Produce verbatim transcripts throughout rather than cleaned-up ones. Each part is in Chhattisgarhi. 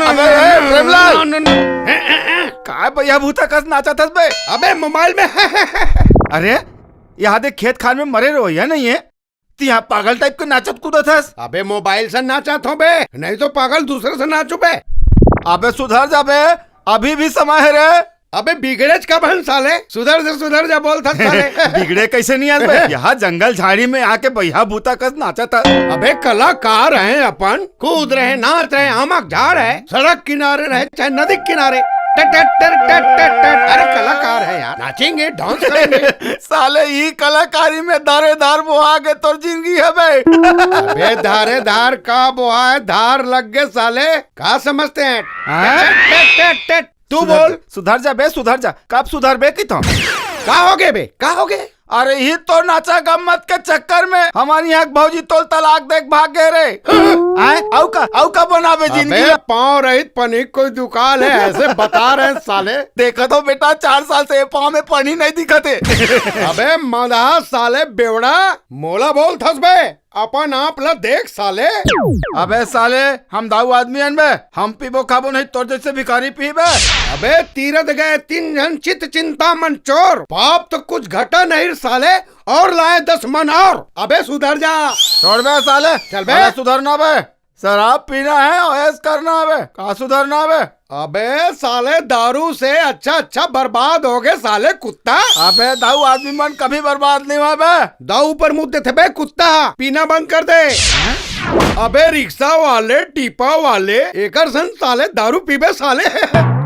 अबे, ए, प्रेमलाल। काय भैया भूता कस नाचत हस बे? अबे, मोबाइल में। अरे, यहाँ देख, खेत खार में मरे रहो, यह नहीं है? तिहा पागल टाइप के नाचत कूदत हस। अबे मोबाइल से नाचत हो बे, नहीं तो पागल दूसरे से नाचू बे। अबे सुधर जा बे, अभी भी समय है रे। अबे बिगड़ेच कब हन साले, सुधर से सुधर जा बोलत हस साले। बिगड़े कैसे नहीं हस बे? यहाँ जंगल झाड़ी में आके बइहा भूता कस नाचत हस। अबे कलाकार हैं अपन, कूद रहे, नाच रहे, आमक झाड़ है, सड़क किनारे रहे चाहे नदी किनारे, टट टट टट टट टट टट। अरे कलाकार है यार, नाचेंगे, डांस करेंगे। साले ई कलाकारी में धारे धार बोहा गे तोर जिंदगी है बे। अबे धारे धार का बोहा है, धार लग गए साले, का समझते हैं? हाँ? टट टट टट टट। तू सुधर बोल। जा, सुधर जा बे, सुधर जा। कब सुधर बे की तो? का हो गए बे, का हो गए? अरे ही तो नाचा गम्मत के चक्कर में हमारी यहाँ के भौजी तोल तलाक देख भाग गए रे। आए? आऊ का, आऊ का बनाबे जिंदगी? अबे पाँव रहित पनी कोई दुकान है, ऐसे बता रहे हैं साले। देखा तो बेटा, चार साल से ये पाँव में पनी नहीं दिखते। अबे मदहा साले बेवड़ा, मोला बोलत हस बे, अपन आप ला देख साले। अबे साले, हम दाऊ आदमी हन बे, हम पीबो खाबो नहीं, तोर जैसे भिखारी पीबे। अबे तीरथ गए तीन जन चित चिंता मन चोर, पाप तो कुछ घटा नहीं रे साले, और लाए दस मन और। अबे सुधर जा। छोड़ बे साले। चल बे। साले सुधरना बे। शराब पीना है, ऐश करना है बे। का सुधरना है बे? अबे साले, दारू से अच्छा अच्छा बर्बाद हो गए साले कुत्ता। अबे दाऊ आदमी मन कभी बर्बाद नहीं हुआ बे। दाऊ ऊपर मुंह देते बे कुत्ता, पीना बंद कर दे। अबे रिक्शा वाले, टीपा वाले, एकर सन साले दारू पीबे साले।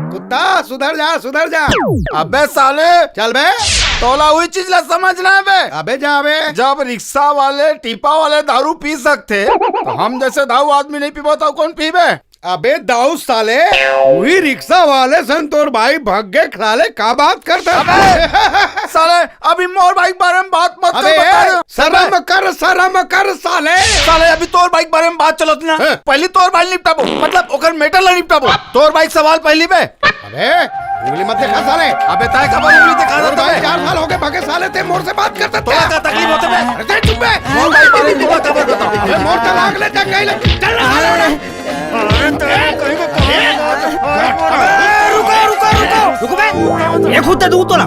कुत्ता सुधर जा, सुधर जा। अबे साले, चल बे। तोला वही चीज ला समझना है बे। अबे जा बे। जब रिक्शा वाले, टीपा वाले दारू पी सकते, तो हम जैसे दाऊ आदमी नहीं पीबो तो कौन पीबे? अबे दाऊ साले, वही रिक्शा वाले सन तोर भाई भाग गे साले, का बात करता? अबे साले, अभी मोर भाई के बारे में बात मत कर, अबे बता ए, दे। शर्म कर, शर्म कर साले। साले, अभी तोर भाई के बारे में बात चलत ना। हाँ। पहली तोर भाई निपटाबो, मतलब ओकर matter ला निपटाबो। तोर भाई के सवाल पहली बे। अबे उंगली मत दिखा साले। अबे ताय काबर उंगली दिखा तोर भाई बे? चार साल हो गए भागे साले, ते मोर से बात करता तोला था। का तकलीफ होता बे? अरे चुप बे। मोर भाई के बारे में तोला काबर बताओ? अबे मोर तलाक ले जा कहीं ले। चल ना साले। अरे तेरे कहीं को कहाँ ले जाता है? रुको, रुको, रुको, रुको बे। एक हुत्ते दू तोला।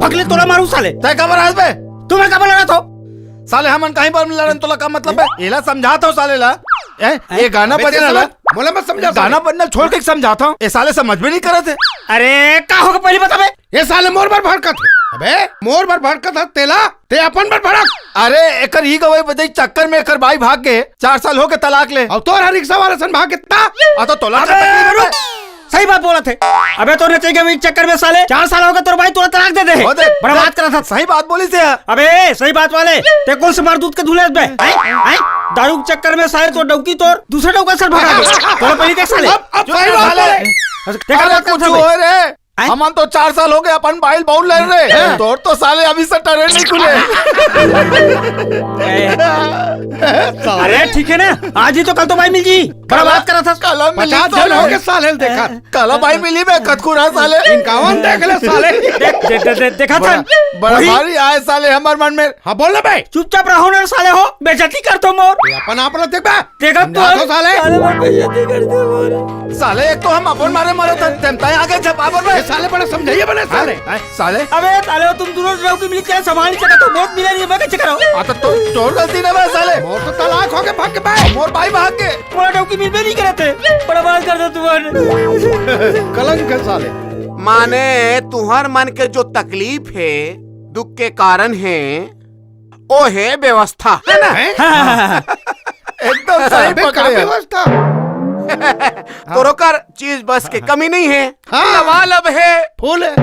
पकले तोला मारू साले। तय काबर आज बे? तुम्हें काबर लड़ा तो? साले हमन कहीं पर लड़न तोला का मतलब बे? एला समझात हो साले ला। ए, ये गाना अबे बजना तेरे ला। समझ, मोला मत समझा साले। गाना बजना छोड़ के समझात हो। ये साले समझ में नहीं करत है। अरे का होगा पहले बता बे? ये साले मोर बर भड़कत है। अबे मोर बर भड़कत है तेला। ते अपन बर भड़क। अरे, एकर ई गवई बजई चक्कर में एकर बाई भाग गे, चार साल हो गे तलाक ले। अउ तोर हर रिक्शा वाला सन भाग गे ता। आ, तो तोला का अबे, तकलीफ है? रुक। सही बात बोलत हे। अबे, तोर नचई गवई चक्कर में साले चार साल हो गे, तोर बाई तोला तलाक दे दे हे। हो दे। बड़ा बात करत हस। सही बात बोलिस हे। अबे, सही बात वाले, ते कौन से मार दूध के धुले बे? हैं? हैं? दारू के चक्कर में साले तोर डौकी तोर दूसरे डौका सर भगा दे। तोला पहली देख साले। अब, अब सही बात साले। बोले। देखा अरे, बात करत कुछ हस बे? होय रे। आय? हमन तो चार साल हो गे अपन बाई ल बउर ले रहे। हाँ। तोर तो साले अभी से टरे नहीं खुले। अरे ठीक है ना, आज ही तो कल तो बाई मिल जी। बड़ा बात करत हस। काला मिली पचास साले। जन हो गे साले ल देखा। काला बाई मिली बे कतकुरा साले। इनकावन देख ले साले। देख, दे, दे, दे, देखा बड़ा, था। बड़ा वही। भारी आय साले हमर मन में। हाँ बोल ना बे। चुपचाप रहो ना साले हो, बेइज्जती कर तो मोर। ये अपन आप ला देख बे। देखा समझा तो तो साले। साले मोर बेइज्जती कर दे मोर। साले, एक तो हम अपन मारे मरत हन, तेम ताई आगे झपाबर बे। ये साले बड़े समझाइए बने साले। हैं? साले। अबे साले, तुम दोनों डौकी मिली के संभाल नहीं सकते, तो मौत मिले नहीं, मैं कैसे कराऊं? आ, तो, तो तोर गलती ना बे साले। मोर तो तलाक हो गे, भाग के बे। मोर बाई भाग के। मोर डौकी मिल भी नहीं करते, बड़ा बात कर दो तुम्हारे। कलंक है साले। माने तुहर मन के जो तकलीफ है, दुख के कारण है, ओ हे व्यवस्था, है ना? हैं? हाँ, हाँ, हाँ, हाँ। एकदम सही अबे, का पकड़े हो। व्यवस्था? तोरो कर चीज बस के कमी नहीं है। हाँ। लबालब है। फुल है।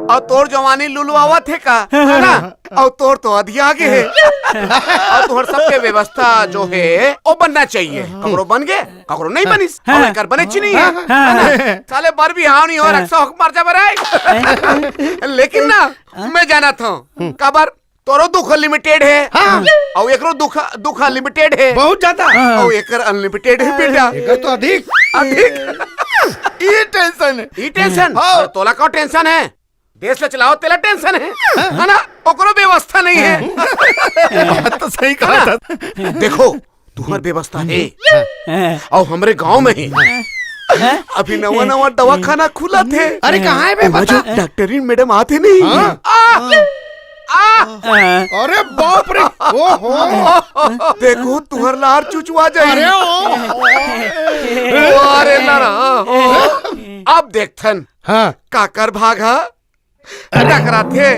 अउ तोर जवानी लुलवावत हे का? है ना? अउ तोर तो अधिया गे हे। अउ तोर सबके व्यवस्था जो हे, ओ बनना चाहिए। ककरो बन गे, ककरो नहीं बनिस। हाँ। अउ एकर बनेच नहीं है। हाँ। है ना? साले बर बिहाव नहीं हो, हाँ। रक्षा हक मर जाबे रे। लेकिन ना, हाँ। मैं जानत हूँ, काबर तोरो दुख limited हे। हाँ। अउ एकरो दुख, दुख limited हे। बहुत ज्यादा। हाँ। अउ एकर unlimited हे बेटा। एकर तो अधिक। अधिक। ई tension हे। ई tension? हाँ। अरे तोला का tension हे? देश ल चलाओ तेला tension हे। हाँ। है ना? ओकरो व्यवस्था नहीं हे। हाँ। बात तो सही कहा था। देखो, तुहर व्यवस्था हे। हाँ। अउ हमरे गांव में हे। अभी नवा नवा दवाखाना खुलत हे। अरे, कहाँ हे बे, ओमा जो बता। डॉक्टरीन मैडम आथे नहीं। हाँ। अरे बाप रे, ओहो। देखो, तुहर लार चुचवा जाही। अरे ओ। अरे ना ना। अब देखथन। हाँ। काकर भाग हा टकराथे।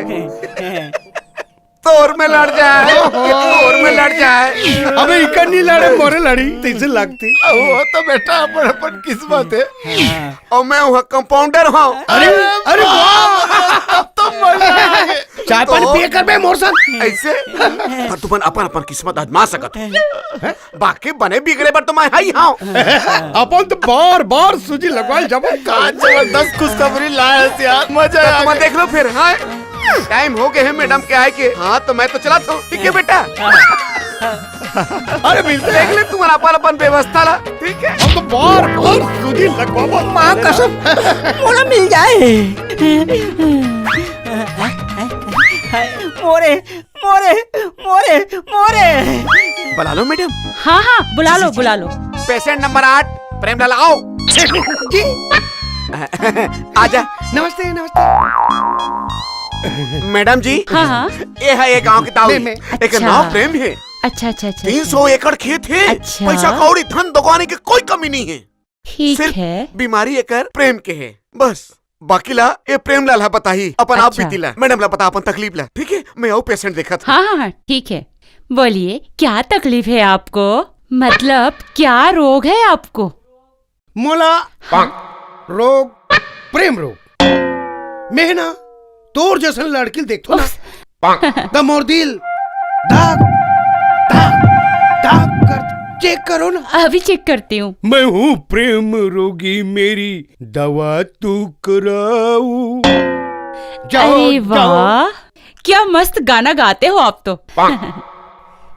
तोर में लड़ जाए, तोर में लड़ जाए। अबे इकर नहीं लड़े, मोरे लड़ी, तैसे लगती। वो तो बेटा अपन अपन किस्मत हे। अउ मैं उहाँ कंपाउंडर हँव। अरे, अरे वाह। तब तो मजा आ गया। चाय पानी तो पिए कर बे मोर संग। ऐसे? पर तुमन अपन अपन किस्मत आजमा सकत हो। बाकी बने बिगड़े बर तो मैं हई हँव। अपन तो बार बार सूजी लगवाए जाबो। का जबरदस्त खुशखबरी लाए हस यार, मजा आ गया। तुमन देख लो फिर, हाँ? टाइम हो गए हे मैडम के आए के। हाँ, तो मैं तो चलत हँव, ठीक हे बेटा? अरे बिल्कुल। देख ले तुमन अपन अपन व्यवस्था ला, ठीक हे? हम तो बार बार सूजी लगवाबो। माँ कसम, मोला मिल जाए। मोरे, मोरे, मोरे, मोरे। बुला लो मैडम। हाँ, हाँ, बुला लो, बुला लो। पेशेंट नंबर आठ, प्रेमलाल, आओ। जी। आजा। नमस्ते, नमस्ते। मैडम जी, हाँ, हाँ। ये हे ये गांव के दाऊ। मैं, मैं। एकर अच्छा। नाम प्रेम हे। अच्छा, अच्छा, अच्छा, तीन सौ अच्छा। एकड़ खेत हे। अच्छा। पैसा कौड़ी धन दगाने के कोई कमी नहीं हे। ठीक सिर्फ हे। बीमारी एकर प्रेम के हे, बस। बाकी ला ये प्रेमलाल हा बताही अपन आप अच्छा। बीती ला। मैडम ला बता अपन तकलीफ ला, ठीक हे? मैं अउ पेशेंट देखत हँव। हाँ, हाँ, हाँ, ठीक हे। बोलिए, क्या तकलीफ है आपको? मतलब, क्या रोग है आपको? मोला हाँ। रोग, प्रेम रोग। मैं ना तोर जैसन लड़की ल देखथों ना, उफ। त मोर दिल धक धक धक कर, चेक करो ना। अभी चेक करती हूँ। मैं हूँ प्रेम रोगी, मेरी दवा तू कराऊ। जाओ, अरे जाओ। वाह, क्या मस्त गाना गाते हो आप तो।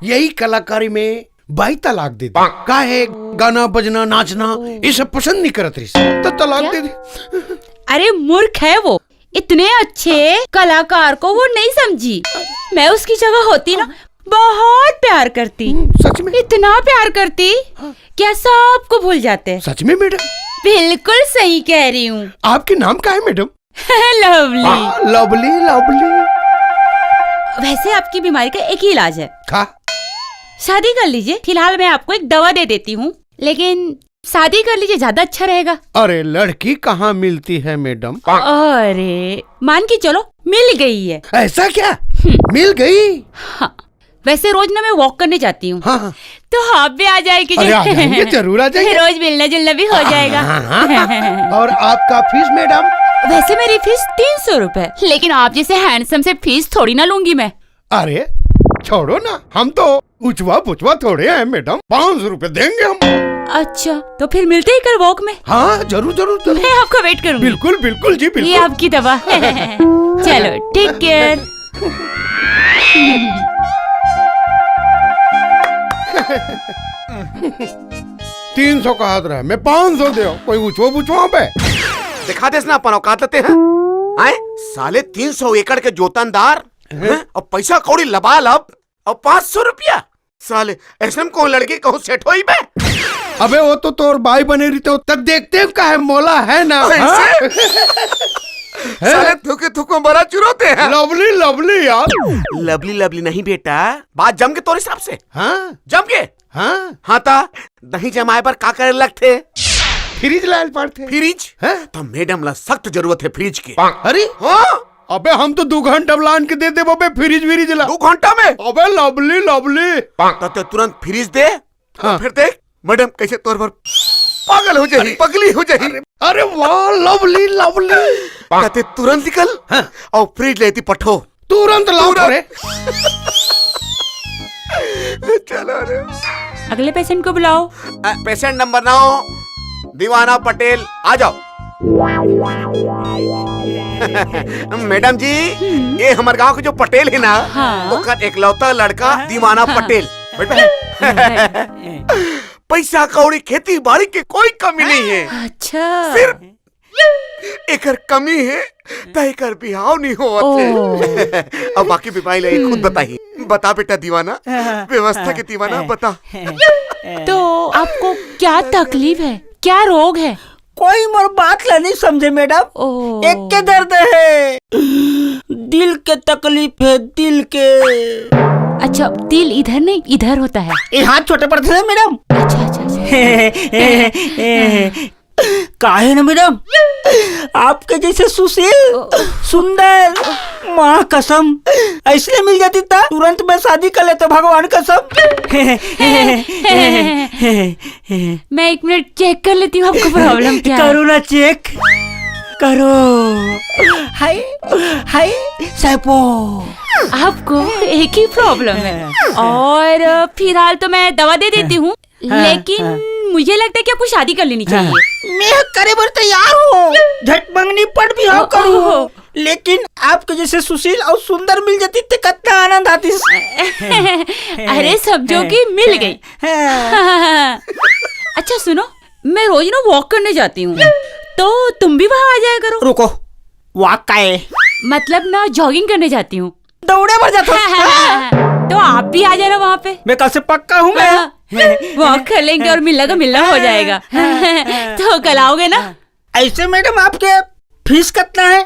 यही कलाकारी में बाई तलाक दे दे। काहे गाना बजना नाचना ये सब पसंद नहीं करत रहिस, त तलाक क्या? दे दे। अरे मूर्ख है वो, इतने अच्छे कलाकार को वो नहीं समझी। मैं उसकी जगह होती ना, बहुत प्यार करती। हम्म, सच में? इतना प्यार करती हाँ। कि सबको भूल जाते। सच में मैडम? बिल्कुल सही कह रही हूँ। आपके नाम का है मैडम? लवली। हाँ, लवली, लवली। वैसे आपकी बीमारी का एक ही इलाज है। का? शादी कर लीजिए। फिलहाल मैं आपको एक दवा दे देती हूँ, लेकिन शादी कर लीजिए, ज्यादा अच्छा रहेगा। अरे, लड़की कहाँ मिलती है मैडम? अरे, मान के चलो, मिल गई है। ऐसा क्या? हम्म। मिल गई? हाँ, वैसे रोज ना मैं वॉक करने जाती हूँ। हाँ, हाँ। तो आप भी आ जाएगी। अरे, आ जाएंगे, जरूर आ जाएंगे। रोज मिलना जुलना भी हो जाएगा। हाँ, हाँ, हाँ। और आपका फीस मैडम? वैसे मेरी फीस तीन सौ रुपए, लेकिन आप जैसे हैंडसम से फीस थोड़ी ना लूंगी मैं। अरे छोड़ो ना, हम तो उचवा बुचवा थोड़े हैं मैडम, पाँच सौ रुपए देंगे हम। अच्छा, तो फिर मिलते ही कल वॉक में। हाँ, जरूर, जरूर, जरूर। मैं आपका वेट करूंगी। बिल्कुल, बिल्कुल जी, ये बिल्कुल। आपकी दवा। चलो, टेक केयर। तीन सौ कहत रहे, मैं पाँच सौ दे, कोई उचवा बुचवा पे। दिखा देस ना अपन औकात ल तें। आए साले, तीन सौ एकड़ के जोतनदार, हैं? हैं? अउ पैसा कौड़ी लबालब, अउ पाँच सौ रुपया। साले, ऐसे में कौन लड़की कहूँ सेट होई बे? अबे वो तो तोर बाई बने रहिते हो, तब देखते हैं का है, मोला है ना, ऐसे? हाँ? साले थूके थूको बड़ा चुरोते हैं। लवली, लवली यार। लवली, लवली नहीं बेटा, बात जम के तोर हिसाब से। हाँ? जम के? हाँ? हाँ ता, दही जमाए बर का करे लगथे? फ्रिज लायल पड़थे। फ्रिज? हैं? त मैडम ला सख्त जरूरत हे फ्रिज के। अरे? हाँ? अबे हम तो दू घंटा में लान के दे देबो बे फ्रिज व्रिज ला। दू घंटा में? अबे लवली, लवली। त तें तुरंत फ्रिज दे, हाँ। फिर देख मैडम कैसे तोर बर पागल हो जाही, अरे। पगली हो जाही। अरे, अरे वाह, लवली, लवली। त तें तुरंत निकल हाँ। अउ फ्रिज लेती पठो। तुरंत लाओ तुरंत। रे। चलो रे। अगले पेशेंट को बुलाओ। अ, पेशेंट नंबर नौ, दीवाना पटेल, आ जाओ। मैडम जी, हम्म। ये हमर गांव के जो पटेल हे ना, हाँ। ओकर एकलौता लड़का हाँ। दीवाना हाँ। पटेल। बैठ, बैठ। पैसा कौड़ी खेती बाड़ी के कोई कमी नहीं हे। अच्छा। सिर्फ एकर कमी हे, त एकर बिहाव नहीं होवत हे। ओ। अब बाकी बीमारी ला ये खुद बताही। बता बेटा दीवाना, हाँ, व्यवस्था हाँ, के दीवाना, हाँ, बता। हाँ, हाँ। तो आपको क्या तकलीफ है, क्या रोग है? कोई मोर बात ला नहीं समझे मैडम। ओ। एक के दर्द है, दिल के तकलीफ है, दिल के। अच्छा, दिल इधर नहीं, इधर होता है। ये हाथ छोटे पड़ते हैं मैडम। अच्छा, अच्छा, अच्छा। काहे ना मैडम, आपके जैसे सुशील, सुंदर, माँ कसम, ऐसने मिल जाती त तुरंत मैं शादी कर लेता, भगवान कसम। मैं एक मिनट चेक कर लेती हूँ आपको प्रॉब्लम क्या है। करो ना चेक, करो। हाय, हाय, सैपो। आपको एक ही प्रॉब्लम है और फिलहाल तो मैं दवा दे देती हूँ, हाँ, लेकिन हाँ। मुझे लगता है कि आपको शादी कर लेनी चाहिए। मैं करे बर तैयार हूँ, झट मंगनी पट भी हाँ करूँ, लेकिन आपके जैसे सुशील और सुंदर मिल जाती तो कितना आनंद आती। अरे, समझो कि मिल गई। हाँ। अच्छा सुनो, मैं रोज ना वॉक करने जाती हूँ, तो तुम भी वहाँ आ जाया करो। रुको, वॉक का है? मतलब ना, जॉगिंग करने जाती हूँ। दौड़े बर जाता हूँ। तो आप भी आ जाना वहाँ पे। मैं कल से पक्का हूँ मैं। हाँ, वॉक कर लेंगे और मिलना का मिलना हो जाएगा। तो कल आओगे ना? ऐसे मैडम, आपके फीस कितना है?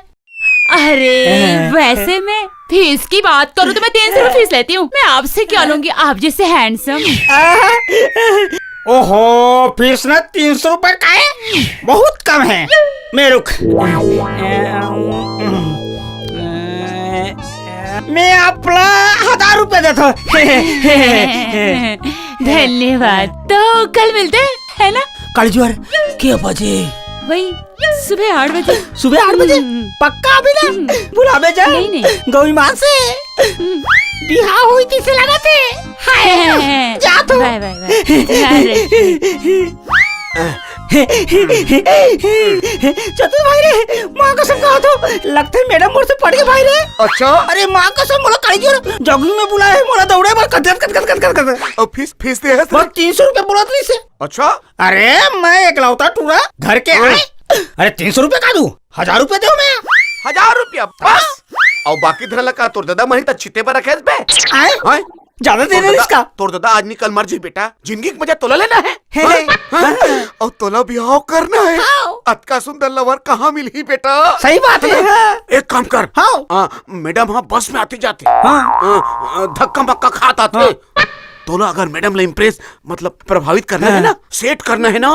अरे, वैसे मैं फीस की बात करूँ तो मैं तीन सौ रुपये फीस लेती हूँ। मैं आपसे क्या लूंगी, आप जैसे हैंडसम। ओहो, फीस ना तीन सौ रुपए का है, बहुत कम है। मैं रुक, मैं आपला हजार रुपये देता हूँ। धन्यवाद। तो कल मिलते हैं, है ना? काली जुवर, के बजे? वही सुबह आठ बजे। सुबह आठ बजे? हम्म। पक्का अभी ना? हम्म। भुलाबे जा? नहीं, नहीं। गौरी माँ से हम्म। बिहाव होई तइसे लगत हे। हाय, जा तो। बाय, बाय, बाय। ध्यान रखिए। चतुर भाई रे, माँ कसम कहा तो लगथे मैडम मोर से पड़ गे भाई रे। अच्छा? अरे माँ कसम, मोला काली जुवर जॉगिंग में बुलाए हे, मोला दौड़े बर कत, कत, कत। अब फीस, फीस दे हे बस तीन सौ रुपये बोलत रहिसे। अच्छा? अरे, मैं एकलौता टूरा घर के हाँ। आए। अरे, तीन सौ रुपये का दूँ? हजार रुपये दो मैं। हजार रुपया बस? अउ बाकी धन ला का तोर ददा मन ही त छिते बर रखे बे? आए? आए? ज्यादा दे तोर दे ददा, इसका। तोर ददा आज निकल मर जी बेटा, जिंदगी के मजा तोला लेना है। हे, हाँ? हे। हाँ? अउ तोला बिहाव करना है। हाँ। अतका सुंदर लवर कहाँ मिलही बेटा? सही बात है। एक काम कर। हाँ। हाँ, मैडम हाँ बस में आते जाते। हाँ। हाँ, धक्का मक्का खात आते। हाँ। तोला अगर मैडम ला इम्प्रेस, मतलब प्रभावित करना है हाँ। ना, सेट करना है ना,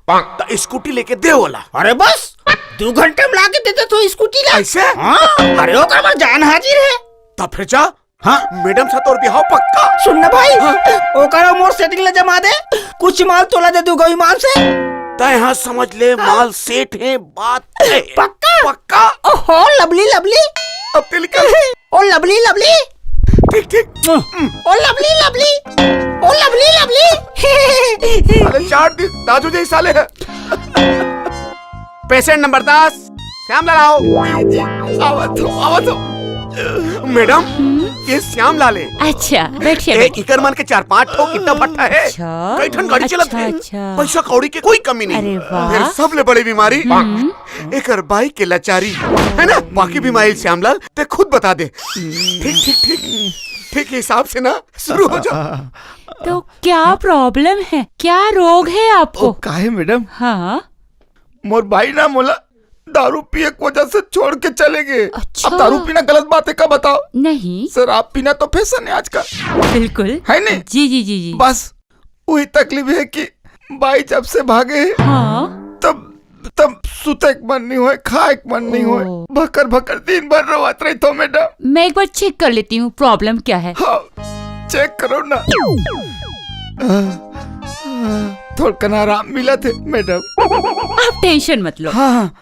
हाँ। त स्कूटी लेके दे ओला। अरे बस, दू घंटे में लाके देते तो स्कूटी ला। ऐसे? हाँ, अरे ओकर बर जान हाजिर है। तब फिर जा। हाँ। मैडम से तोर बिहाव पक्का। सुन ना भाई, हाँ। ओकर अउ मोर सेटिंग ला जमा दे, कुछ माल तोला दे दूँ गौ ईमान से। तय हाँ समझ ले, हाँ। माल सेट है, बात है। पक्का? पक्का। ओहो, लवली, लवली। अब तेल निकाल। Oh lovely, lovely. ठीक, ठीक। Oh lovely, lovely. Oh lovely, lovely. साले चार दिन दाजू जैसे साले हैं। पेशेंट नंबर दस, श्यामलाल आओ। आवत हो, आवत हो। मैडम, ये श्यामलाल है। अच्छा, बैठिए, ए, बैठिए। इकर मन के चार पाँच ठो कितना भट्ठा है। अच्छा, कई ठन गाड़ी चलत अच्छा, है। अच्छा। पैसा कौड़ी के कोई कमी नहीं। अरे वाह। फिर सबले बड़ी बीमारी, हम्म। एकर बाई के लाचारी, है ना? बाकी बीमारी श्यामलाल, ते खुद बता दे। ठीक, ठीक, ठीक, ठीक हिसाब से ना शुरू हो जा। तो क्या प्रॉब्लम है, क्या रोग है आपको? ओ, काहे मैडम? हाँ। मोर बाई ना मोला दारू पिए के वजह से छोड़ के चले गे। अच्छा। अब दारू पीना गलत बात है का बताओ? नहीं। शराब पीना तो फैशन है आजकल। बिल्कुल। है नहीं? जी, जी, जी, जी। बस वही तकलीफ है कि बाई जब से भागे, हाँ। तब, तब सुते के मन नहीं होय, खाए के मन नहीं होय। ओ। भकर भकर दिन भर रोवत रहिथों मैडम। मैं एक बार चेक कर लेती हूँ प्रॉब्लम क्या है। हाँ, चेक करो ना। थोड़कन आराम मिलथे मैडम। आप टेंशन मत लो। हाँ, हाँ।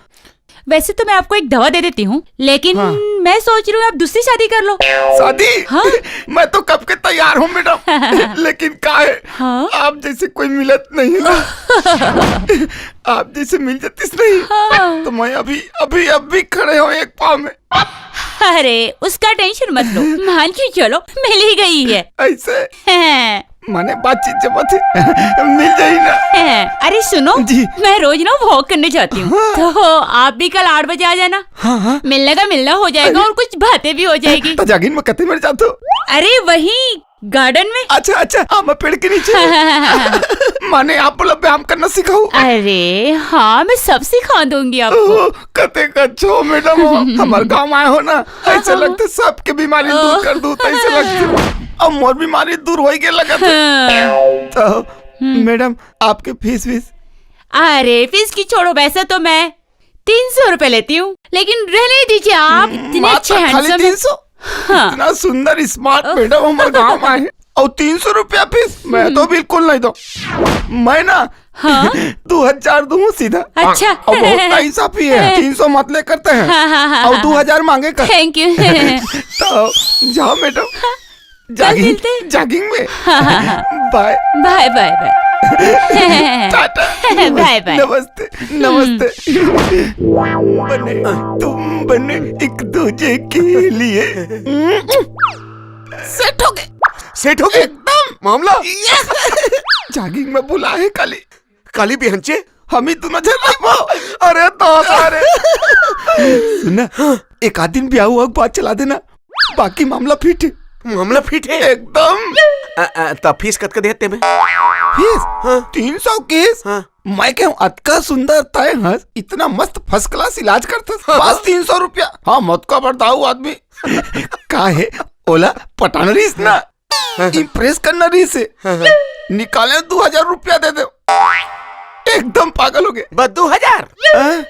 वैसे तो मैं आपको एक दवा दे देती हूँ, लेकिन हाँ। मैं सोच रही हूँ आप दूसरी शादी कर लो। शादी? हाँ। मैं तो कब के तैयार हूँ मैडम, लेकिन का है, हाँ? आप जैसे कोई मिलत नहीं है ना। आप जैसे मिल जातीस नहीं, हाँ। तो मैं अभी, अभी, अभी खड़े हूँ एक पाँव में। अरे, उसका टेंशन मत लो, मान के चलो, मिल ही गई है। ऐसे? हैं। माने बातचीत जब आथे, मिल जाही ना। हैं, अरे सुनो, जी। मैं रोज ना वॉक करने जाती हूँ, हाँ। तो आप भी कल आठ बजे आ जाना। हाँ, हाँ। मिलने का मिलना हो जाएगा अरे। और कुछ बातें भी हो जाएगी। त जागिन में कते मेर जाथो? अरे वही गार्डन में। अच्छा, अच्छा, आमा पेड़ के नीचे। माने आप बोला व्यायाम करना सिखाऊ? अरे हाँ, मैं सब सिखा दूंगी आपको। ओह, कतेक अच्छा हो मैडम हो, हमर गांव आए हो ना, ऐसे लगथे सबके बीमारी दूर कर दू, ऐसे लगथे। अब मोर बीमारी दूर होई के लगत हे। हाँ। तो मैडम, आपके फीस वीस? अरे फीस की छोड़ो, वैसे तो मैं तीन सौ रुपए लेती हूँ, लेकिन रहने दीजिए, आप इतने अच्छे, मात्र खाली handsome हैं। तीन सौ? हाँ। इतना सुंदर smart ओह। मैडम हमर गांव में आए हे। और तीन सौ रुपया फीस, मैं तो बिल्कुल नहीं दो। मैं ना हाँ। दो हजार दूँ सीधा। अच्छा। और बहुत नाइंसाफी है, तीन सौ मत ले करते हैं। हाँ, हाँ, हाँ, और हाँ। दो हजार मांगे कर। Thank you। तो जाओ मैडम, कल जॉगिंग, मिलते हैं। जॉगिंग में। हाँ, हाँ, हाँ। बाय। बाय, बाय, बाय। टाटा। बाय, बाय। नमस्ते, नमस्ते। बने, तुम बने एक दूजे के लिए। सेट हो गए। सेट हो गए? एकदम। मामला? जॉगिंग में बुला हे काली। काली बिहंचे? हम ही दोनों झन रहिबो। अरे तो सारे। सुन ना, एक आध दिन बिहाव हुआ के बाद चला देना, बाकी मामला फिट हे। मामला फिट हे? एकदम। अ, अ, त फीस कतका देते में? फीस? हाँ। तीन सौ फीस? हाँ। मैं कहूँ, अतका सुंदर तय हस, इतना मस्त first class इलाज करथस, हाँ। बस तीन सौ रुपया। हाँ, मत का बड़दाऊ आदमी। का हे, ओला पटाना रहिस ना। हाँ, हाँ। Impress करना रहिस हे। हाँ, हाँ। निकाले दो हजार रुपया दे दे। एकदम पागल हो गए। बस दो हजार? हाँ?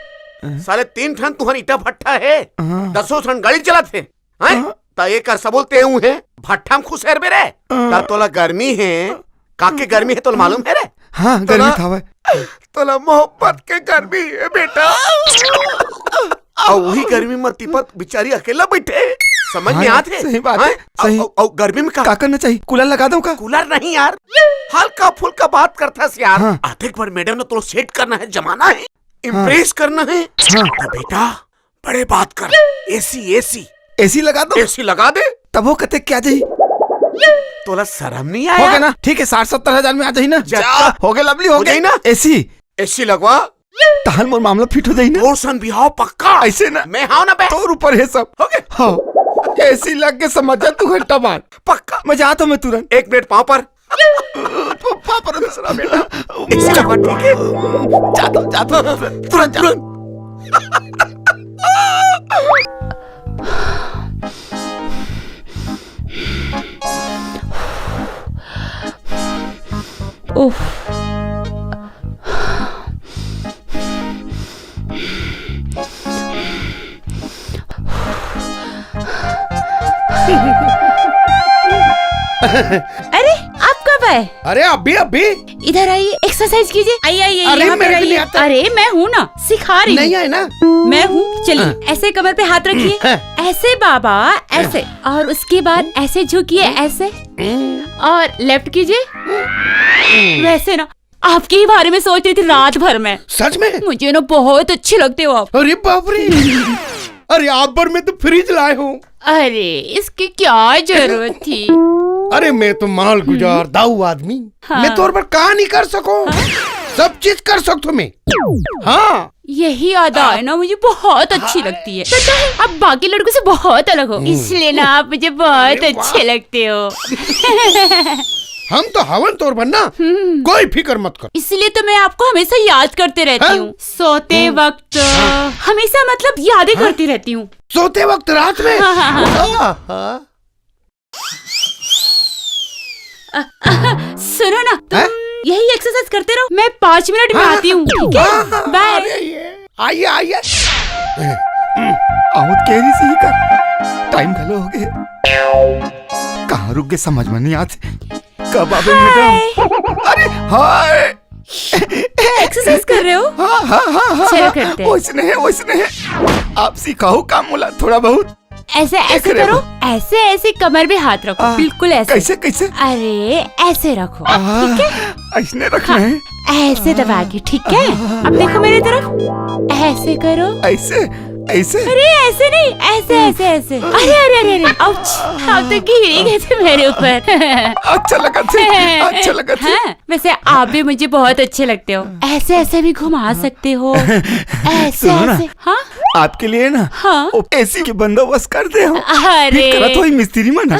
साले तीन ठन तुहर ईटा भट्ठा हे, हाँ। दसों ठन गाड़ी चलत हे, हैं? हाँ। त एकर सबो ल तेहू हे, भट्ठा में खुसेरबे रे। हाँ। त तोला गर्मी हे, काके गर्मी हे तोला मालूम हे रे? हाँ, तोला, गर्मी त हवय। तोला मोहब्बत के गर्मी हे बेटा। अउ उही गर्मी म तिपत बिचारी अकेला बइठे हे। समझ में हाँ, आत हे? सही बात हे, हैं? सही। अउ, अउ, अउ गर्मी में का? का करना चाहिए? कूलर लगा दो का? कूलर नहीं यार, हल्का फुल्का बात करथस यार। हाँ। अतेक बड़ मैडम ल तोला सेट करना हे, जमाना हे, हाँ। Impress करना हे। हाँ। त बेटा, बड़े बात कर, एसी, एसी। एसी लगा दो। एसी लगा दे। तब वो कतेक के आ जाही? तोला शरम नहीं आय? हो गया ना, ठीक हे, साठ सत्तर हजार में आ जाही ना। जा। जा, हो गया लवली, हो हो गया जाही ना? एसी। एसी लगवा। तहान मोर मामला फिट हो जाही ना। तोर सन बिहाव पक्का। ऐसे ना। मैं हंव ना बे। तोर ऊपर हे सब। हो गया। हाँ। एसी लग के समझ जा तू घंटा बाद। पक्का। मैं जात हंव मैं तुरंत। एक मिनट पाँव पर। प-, पाँव पर दूसरा बेटा। एसी लगवा, ठीक हे? जात हंव, जात हंव। तुरंत, तुरंत। उफ। अरे, आप कब आए? अरे, अभी, अभी। इधर आइए, एक्सरसाइज कीजिए। आइए, आइए, अरे, यहाँ पर मेरे को आइए। नहीं आता। अरे, मैं हूँ ना, सिखा रही हूँ। नहीं आए ना? मैं हूँ, चलिए, हाँ। ऐसे कमर पे हाथ रखिए, हाँ। ऐसे बाबा, ऐसे, और उसके बाद ऐसे झुकिए, ऐसे, और लेफ्ट कीजिए, वैसे ना। आपके ही बारे में सोच रही थी रात भर में। सच में? मुझे ना बहुत अच्छे लगते हो आप। अरे बाप रे। अरे आप भर में तो फ्रिज लाए हो। अरे इसकी क्या जरूरत थी? अरे मैं तो मालगुजार दाऊ आदमी। हाँ। मैं तोर बर का नहीं कर सकूं? हाँ। सब चीज कर सकथो मैं। हाँ। यही अदा है ना, मुझे बहुत अच्छी लगती है। पता है, आप बाकी लड़कों से बहुत अलग हो, हम्म। इसलिए ना आप मुझे बहुत अरे वाह। अच्छे लगते हो। हम तो हवन तोर बर ना, हम्म। कोई फिक्र मत कर। इसलिए तो मैं आपको हमेशा याद करते रहती हाँ? हूँ। सोते हम्म। वक्त हाँ। हमेशा, मतलब, यादें हाँ? करती रहती हूँ। सोते वक्त रात में? हाँ, हाँ, हाँ। आहा। अ, अ, सुनो ना, तुम हैं? यही एक्सरसाइज करते रहो, मैं पाँच मिनट में हाँ, आती हूँ, ठीक है? हाँ, हाँ, बाय। अरे ये, आइए, आइए। आवत कह रही सी का टाइम घलो हो गए। कहाँ रुक गए समझ में नहीं आत। कब आवे मैडम? अरे हाय। एक्सरसाइज कर रहे हो? हाँ, हाँ, हाँ, हाँ, चलो हाँ। करते हैं। वैसने है, वैसने है। आप सिखाओ काम मोला थोड़ा बहुत। ऐसे, ऐसे एक रे करो, वो। ऐसे, ऐसे कमर पे हाथ रखो, आ, बिल्कुल ऐसे। कैसे, कैसे? अरे, ऐसे रखो, आ, ठीक है? ऐसने रखना हाँ, है। ऐसे दबा के, ठीक है? आ, अब देखो मेरी तरफ, ऐसे करो। ऐसे? ऐसे? अरे, ऐसे नहीं, ऐसे, ऐसे, ऐसे। अरे, अरे, अरे, अरे, आउच। आप तो गिर ही गए थे मेरे ऊपर। अच्छा लगा थे, अच्छा लगा थे। हाँ, वैसे आप भी मुझे बहुत अच्छे लगते हो। ऐसे, ऐसे भी घुमा सकते हो। ऐसे, सुनो ना, ऐसे। हाँ? आपके लिए ना, हाँ? वो एसी के बंदोबस्त कर दे हम। अरे। फिर करत होई मिस्त्री मन।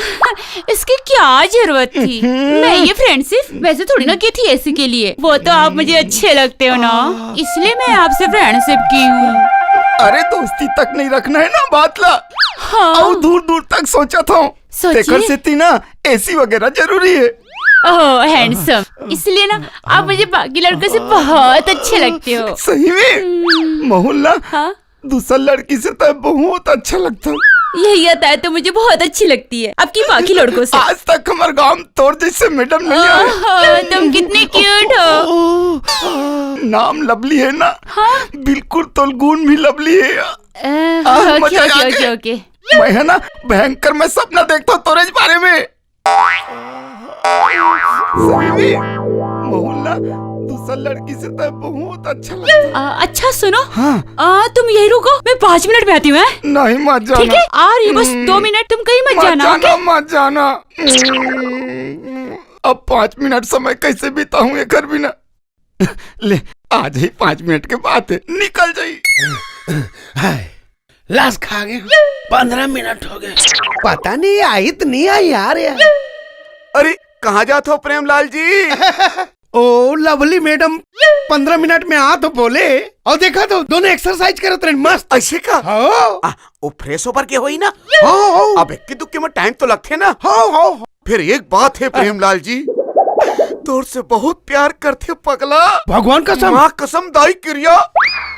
इसकी क्या जरूरत थी? मैं ये फ्रेंडशिप वैसे थोड़ी ना की थी एसी के लिए। वो तो आप मुझे अच्छे लगते हो ना, इसलिए मैं आपसे फ्रेंडशिप की हूँ। अरे, दोस्ती तक नहीं रखना है ना बात ला। हाँ। अउ दूर दूर तक सोचत हूँ। सोचिए। तेकर सेती ना एसी वगैरह जरूरी है। ओह, हैंडसम। इसलिए ना आप मुझे बाकी लड़कों से बहुत अच्छे लगते हो। सही में? मोहल्ला, हाँ? दूसर लड़की से तो बहुत अच्छा लगता है। यही अदा है तो मुझे बहुत अच्छी लगती है, आपकी बाकी लड़कों से। आज तक हमारे गांव में तोर जैसे मैडम नहीं आए। ओहो, तुम कितने क्यूट हो। ओह, नाम लवली है ना? हाँ। बिल्कुल तोर गुण भी लवली है। अ, आह, ओके, मजा ओके, आ ओके, गया। ओके। मैं है ना, भयंकर मैं सपना देखता हूँ तोरे बारे में। सही में, मोहल्ला, दूसर लड़की से तो बहुत अच्छा लगता है। अ, अच्छा सुनो। हाँ। अ, तुम यही रुको, मैं पाँच मिनट में आती हूँ, हैं? नहीं, मत जाना। ठीक है, आ रही हूँ, बस हम्म। दो मिनट, तुम कहीं मत मत जाना, जाना, ओके? मत जाना। हम्म। अब पाँच मिनट समय कैसे बिताऊं एकर बिना? ले, आज ही पाँच मिनट के बात है, निकल जाई। हाय, लाश खा गए। पन्द्रह मिनट हो गए, पता नहीं आई तो नहीं आई यार, यार। अरे, कहाँ जात हो प्रेमलाल जी? ओ लवली मैडम, पन्द्रह मिनट में आ तो बोले, और देखा तो दोनों एक्सरसाइज करत रहे, मस्त। ऐसे का? हाँ। आ, वो फ्रेश होकर के होई ना? हाँ, हाँ। अब एक दुक्के में टाइम तो लगथे ना। हाँ, हाँ, हाँ। फिर एक बात है प्रेमलाल जी, तोर से बहुत प्यार करथे पगला। भगवान कसम। माँ कसम दाई किरिया।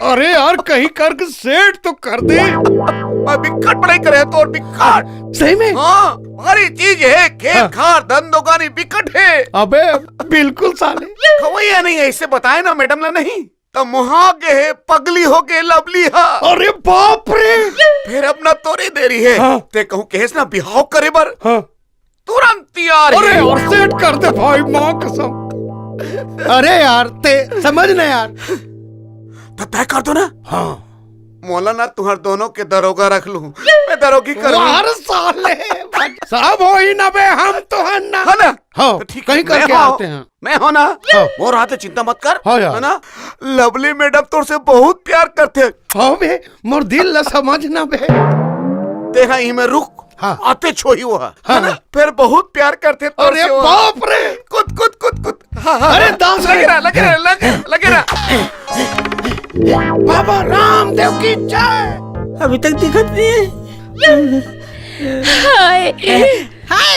अरे यार, कहीं करके सेट तो कर दे। मैं बिकट पढ़ाई करे तोर बिकट। सही में? हाँ, भारी चीज है, खेत हाँ। खार धन दोगानी बिकट है। अबे बिल्कुल साले। खवैया नहीं ऐसे बताए ना मैडम ला नहीं। त मोहा गे हे, पगली हो गे लवली हा। अरे बाप रे। फिर अब ना तोरे देरी है। हाँ। ते कहूँ कहेस ना बिहाव करे बर। हाँ। तुरंत तैयार अरे हे। यार, सेट कर दे भाई, माँ कसम। अरे यार, ते समझ ना यार। त तय कर दो ना। हाँ। मोला ना तुहर दोनों के दरोगा रख लूँ। मैं दरोगी कर लूँ। वाह रे साले, सब होई ना बे, हम तो हन ना। है ना? हाँ, तो ठीक कहीं है, मैं करके हाँ। आते हैं। मैं हो ना? हाँ। मोर हाथ ले चिंता मत कर, हाँ यार। है ना? लवली मैडम तोर से बहुत प्यार करथे। हाँ बे, मोर दिल ला समझ ना बे। तेहा इही में रुक, हाँ। आते छोही वो हा, हाँ। है ना? फिर बहुत प्यार करथे तोर अरे से वो। बाप रे। कुद, कुद, कुद, कुद। हाँ, हाँ, अरे हाँ। दास रे। लगे रहा, लगे रहा, लगे, लगे रहा। बाबा रामदेव की जय। अभी तक दिखत नहीं है। हाय। हाय।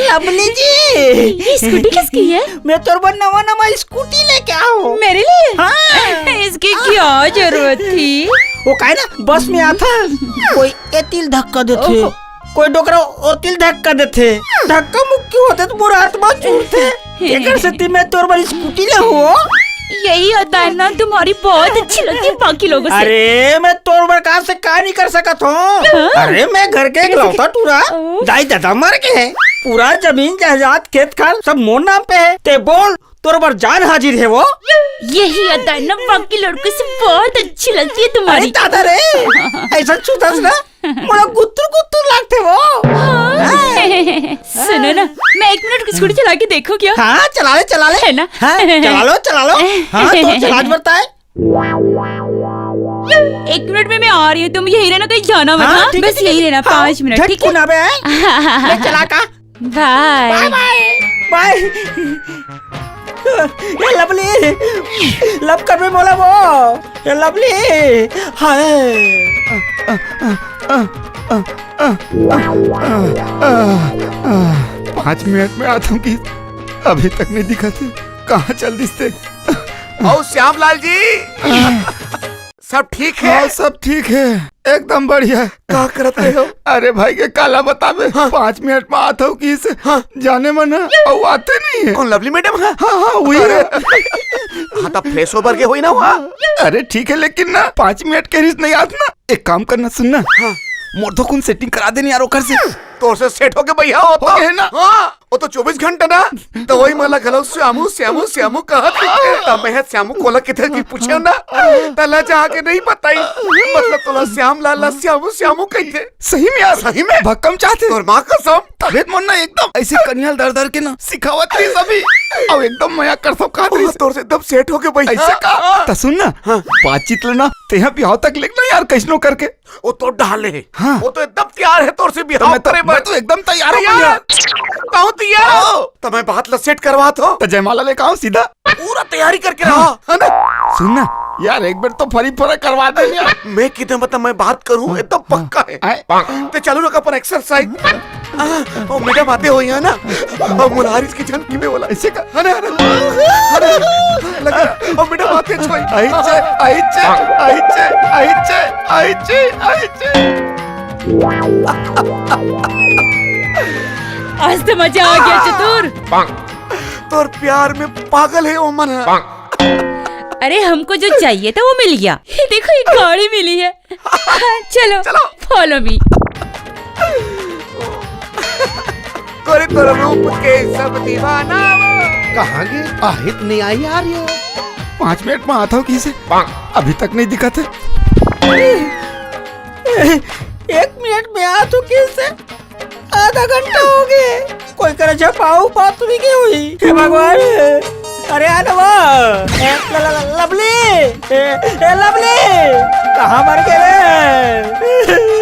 लवली जी। ये स्कूटी किसकी है? मैं तोर बर नवा नवा स्कूटी लेके आऊँ। मेरे लिए? हाँ। इसकी क्या जरूरत थी? वो का हे ना, बस में आथस, कोई एती ल धक्का देथे, ओहो। कोई डोकरा ओती ल धक्का देथे, धक्का मुक्की होथे त मोर आत्मा चुरथे। एकर सेती मैं तोर बर स्कूटी ले हूँ। यही होता है ना, तुम्हारी बहुत अच्छी लगती है बाकी लोगों से। अरे, मैं तोर बर का से का नहीं कर सकत हूँ। हाँ? अरे, मैं घर के इकलौता टूरा, ओ। दाई ददा मर गे हे, पूरा जमीन जायदाद खेत खार सब मोर नाम पे है। ते बोल, तोर बर जान हाजिर है वो। यही अदा है ना, बाकी लड़कों से बहुत अच्छी लगती है अरे तुम्हारी। दादा रे, ऐसा छूतस ना, मोला गुत्तुर गुत्तुर लागथे वो। हाँ। हाँ। सुनो ना, मैं एक मिनट स्कूटी चला के देखूँ क्या? हाँ, चला ले, चला ले। है ना? हाँ, चला लो, चला लो। हाँ, तो चला आज बरता है। एक मिनट में मैं आ रही हूँ, तुम यही रहना, कहीं जाना मत, हाँ, हाँ? ठीक है, बस ठीक है, यही ठीक है। रहना, हाँ, पाँच मिनट, झट ठीक है? कुना बे, हैं? मैं चला का? बाय। बाय, बाय। बाय। ये लवली, लव कर में बोला वो। ये लवली, हाय। पाँच मिनट में आता हूँ कि अभी तक नहीं दिखा थे। कहाँ चल दिस ते? ओ श्यामलाल जी, सब ठीक है? हाँ, सब ठीक है, एकदम बढ़िया। का करत रहे हो? अरे भाई के काला बताबे, हाँ। पाँच मिनट में आत हूँ कि इसे हाँ। जाने मन है, अउ आते नहीं है। कौन लवली मैडम है? हाँ, हाँ, वही अरे। है। हाँ, तब फ्रेश होबर के होई ना हुआ। अरे ठीक है, लेकिन ना पाँच मिनट के रिस नहीं आत ना। एक काम करना, सुन ना। हाँ। मोर तो कुन सेटिंग करा देनी यार ओकर से। तोर से सेट होके भैया हो तो। होगे ना? हाँ, वो तो चौबीस घंटा ना, त वही मला घलो श्यामू, श्यामू, श्यामू कहत रहिथे। त मैं श्यामू कोला किधर की पूछे ना, त ला जाके नहीं बताई। मतलब तोला श्याम लाल ला श्यामू, श्यामू कहिथे। सही में यार? सही में? भक्कम चाहथे। तोर माँ कसम। तबे त मोर ना एकदम ऐसे कनिहा ल धर धर के ना सिखावत रहिस अभी। अउ एकदम मया कर सब कहत रहिस। तोर से एकदम सेट होके भैया। ऐसे का? त सुन ना, हाँ। बातचीत ले ना, तेहा बिहाव तक लेग ना यार, कइसनो करके। वो तो डाले हे। हाँ। वो तो एकदम तैयार हे तोर से तो बिहाव मैं तो, करे मैं बर। तो एकदम तैयार हूँ तैयार? भैया। कहूँ तैयार हो? हाँ। त मैं बात ला सेट करवात हो। त जयमाला ले कहूँ सीधा। पूरा तैयारी करके रहा, है ना? सुन ना, यार, एक बार तो फरी फरा करवा दे यार। मैं किधर, मतलब, मैं बात करूँ, हाँ, एकदम पक्का हे। आए। ते चालू रख अपन एक्सरसाइज। हाँ, और मैडम आते हो यहाँ ना, और मुलारिस की झलकी में बोला। ऐसे का? है ना, है ना? है ना? लग रहा। और मैडम आते छोई। आइचे, आइचे, आइचे, आइचे, आइचे, आइचे। आज तो मजा आ गया चतुर। तोर प्यार में पागल हे ओमन ह। अरे, हमको जो चाहिए था वो मिल गया। ये देखो, एक गाड़ी मिली है। चलो, चलो। Follow me। गोरी तोर रूप के सब दीवाना वो। कहाँ गे? आहे त नहीं आई यार ये। पाँच मिनट में आत हो कइसे? अभी तक नहीं दिखत हे। एक मिनट में आत हो कइसे? आधा घंटा होगे। कोई करा झपाऊ पात भी के हुई। हे भगवान, अरे आ ना वो। ए, ल-, ल-, ल-, लवली। ए, ए, लवली। कहाँ मर गे रे?